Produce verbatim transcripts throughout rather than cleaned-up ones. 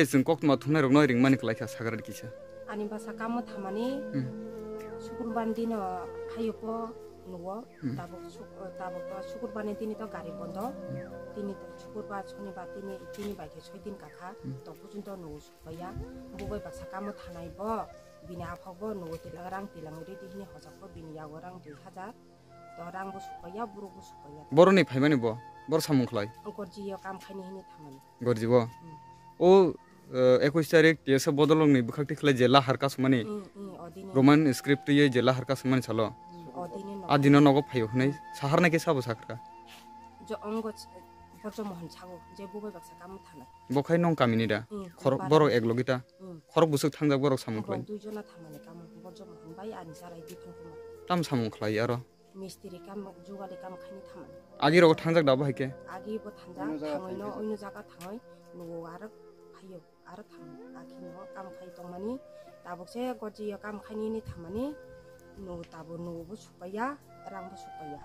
Chwng koktwma thumnairokno ringmani kwlaikha, sagra kisa. Ani bwsa kamo thamani Hmm. Sukurbar dino hayupo nugo. Hmm. Tabuk suk-, tabuk to Sukurbarni dini to gari bondo. Hmm. Dini to Sukurbar, Sonibar, tini, tini bai khe soi din kakha. Hmm. To bujun to nugo sukbaiya. Bubai bwsa kamo thanai bo. Bini aphok bo nugo tilang rang tilang ridi hini hojak bo bini yago rang dui hajar. To rang bo sukbaiya, buruk bo sukbaiya. Boroni phaimani bo, bor samung khlai. Gorji yo kam khaini hini thamani. Gorjibo. Hmm. O, eh, ekush tarik T S F bodolrokni bwkhak tikhlai je lahar kasumani. Hmm, hmm, odini. Roman script twiwi je lahar kasumani salo. Hmm, odini no. A dino nogo phaio hwnwi Hmm. sahar nai khe sabo sakhrwkha. Jo ongo ch-, Borjo Mohon sago je bubai baksa kamo thanai. Bo khai nong kamini da? Hmm, Khorok para. Borok ek logi ta? Hmm. Khorok bwswk thangjak borok samung Borok khlai? Dui jona thamani kamo Borjo Mohon bai ani charai Biphan Kumar. Tam samung khlai aro? Mistiri kam, jugali kam khaini thamani. Agi rogo thangjak da bo hai khe? Agi bo thangjak, Ono jaga thangwi no, thangwi. Ono jaga thangwi, nugo aro phaio, aro thang, akhi no kam khai tongmani, tabuk se goji yo kam khaini ni thamani, nugo tabo nugo bo sukpaiya, rang bo sukpaiya.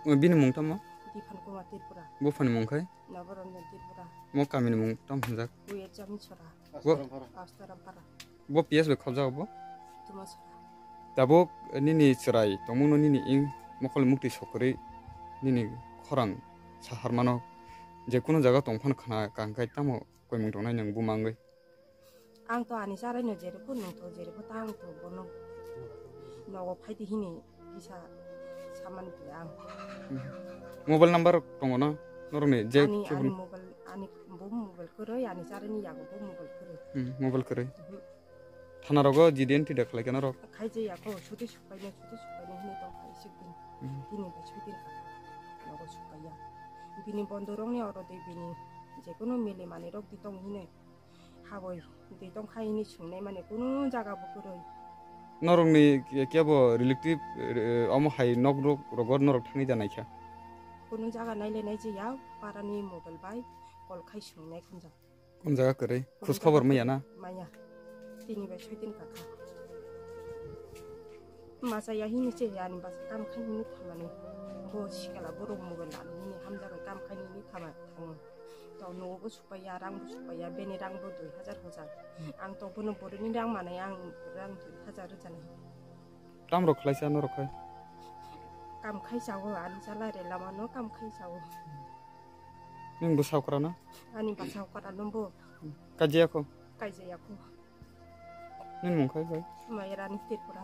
Um, bini mung tamo? Biphan Kumar Tripura. Buphani mung khai? Nabaranjan Tripura. Mo kamini mung tam hwnjak? Uye Chamisora. Bo Astarampara. Astarampara. Bo P S bai khobjago bo? Tumasora. Tabuk nini chwrai tongmungno nini ing mokol mukti sokorwi nini khorang saharmano je kunu jaga tong phano khna kangkai tamo koimung tongnai nwng buma wngwi? Ang to ani charai no jereko nwng to jereko ta ang to bono nogo phaidi hini kisa samani pila ang. Mobile number tongo na norokni je Ani, ani mobile, ani bo mobile kwrwi, ani charai ni yago bo mobile kwrwi. Hmm, mobile kwrwi. Mhm. Thana rogo G D N T da khlai kana rok? Khaijaya ko, suti sukaina, suti sukaina hini tong khai sik din. Hmm. Tini ba suti ka. Nogo sukaya. Bini bondo rok ni oro de bini je kono mili mani rok di tong hini. Haboi, twi tongkha hini swngnaimani kunu jaga bo kwrwi. Norokni ke-, kebo relative, eh, omo hai nok rok rogo norok thangwi da naikha? Kunu jaga naile nai jaya, parani mobile bai call khai swngnai khunjak. Kunu jaga kwrwi? Kunu khoj khobor jaga maya na? Maya. Tini bai soi din kakha. Masa ya hini che ya ni basa kam khai hini thamani. Bo sikala borok mobile lani hini hamjabai kam khai hini thama thango. To nugo bo sukpaiya, rang bo sukpaiya, beni rang bo dui hajar hojar. Ang to bono boroni rang manai, ang rang dui hajar rwjanai. Tam rok khlaisa norok khai? Kam khai sao, ani chala re lama no kam khai sao. Nini bwsa okra na? Ani bwsa okra no bo. Kaijaya kho? Kaijaya kho. Nini mung khai bai? Mayarani Tripura.